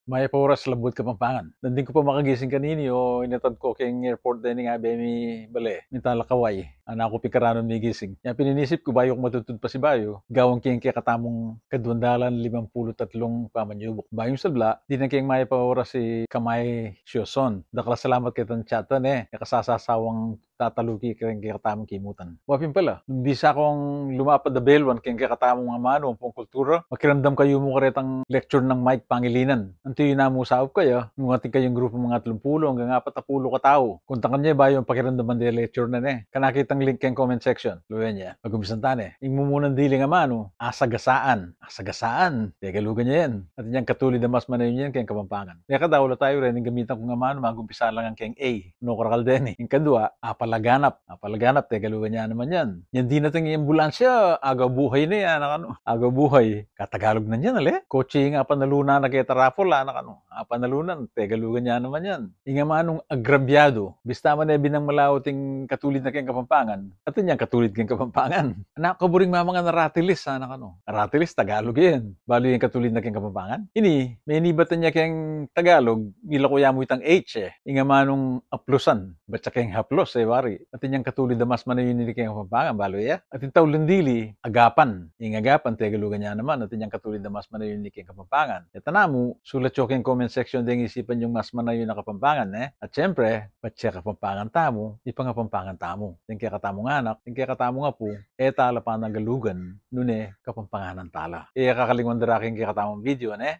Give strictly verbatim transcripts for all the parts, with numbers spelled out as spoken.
Mayap a oras, Labuad Kapampangan. Dandin ku pa makagising kanini o inatad ku keng airport deni, abe mi bale, minta lakaway. Ana ku pin karanun migising. Nya pin inisip ku bayu ku matudtud pasibayu, gawan ke ing kekatamung kaduang dalan limampulu't atlung pamanyubuk. Bayu ing sabla, dinan keng mayap a oras i Kamay Sioson. Dakal a salamat ketang chat, ne, e kasasawang tataluki keng kekatamung kimutan. Wa pin pala, nung bisa kung lumapad a beluan keng kekatamung amanu ampong kultura, makiramdam kayu mu karetang lecture nang Mike Pangilinan. Anti yu namu saup kaya, nung atin kayung grupu mangatlung pulu anggang apat a pulu katau. Kunta kanya bayu pakiramdaman de lecture na ne. Kanakit ang link keng comment section. Luwen ya. Pag-umpisan ta ne. Ing mumunang diling amanu, asagasaan. Asagasaan. Tegalugan ya yan. Atin yang katulid a mas manayun yan keng Kapampangan. Mekad ala tayu reng gamitan kung amanu, mag-umpisa la ngan keng A. No, karakal deni. Ing kadua, apalaganap. Apalaganap, tegalugan ya naman yan. Yan dinating ing ambulansya, agaw buhay ne, anak anu. Agaw buhay. Katagalug na yan, ale? Kotse ing apanalunan na keta raffle, anak anu. Apanalunan, tegalugan ya naman yan. Ing amanung agrabyadu. Bista man e binang malaut ing katulid na keng Kapampangan. Atin yang katulid keng Kapampangan. Anak, kaburing mamangan aratilis, anak anu. Aratilis, Tagalug yan. Balu yang katulid na keng Kapampangan. Ini, menibatan ya keng Tagalug, milaku ya mu itang H e. Ing amanung aplusan, batsa keng haplos, e wari. Atin yang katulid a mas manayun ini keng Kapampangan, balu ya. Atin tauling dili, agapan. Ing agapan, tegalugan ya naman, atin yang katulid a mas manayun ini keng Kapampangan. E ta namu, sulat yu keng comment section deng isipan yung mas manayun a Kapampangan, ne? At syempre, patse Kapampangan tamu, ipangapampangan tamu. Deng kekatamung anak, deng kekatamung apu, e tala panagalugan, nune Kapampanganan tala. E kakalingwan da ra keng kekatamung video, ne?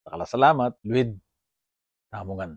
Dakal a salamat, luid tamu ngan.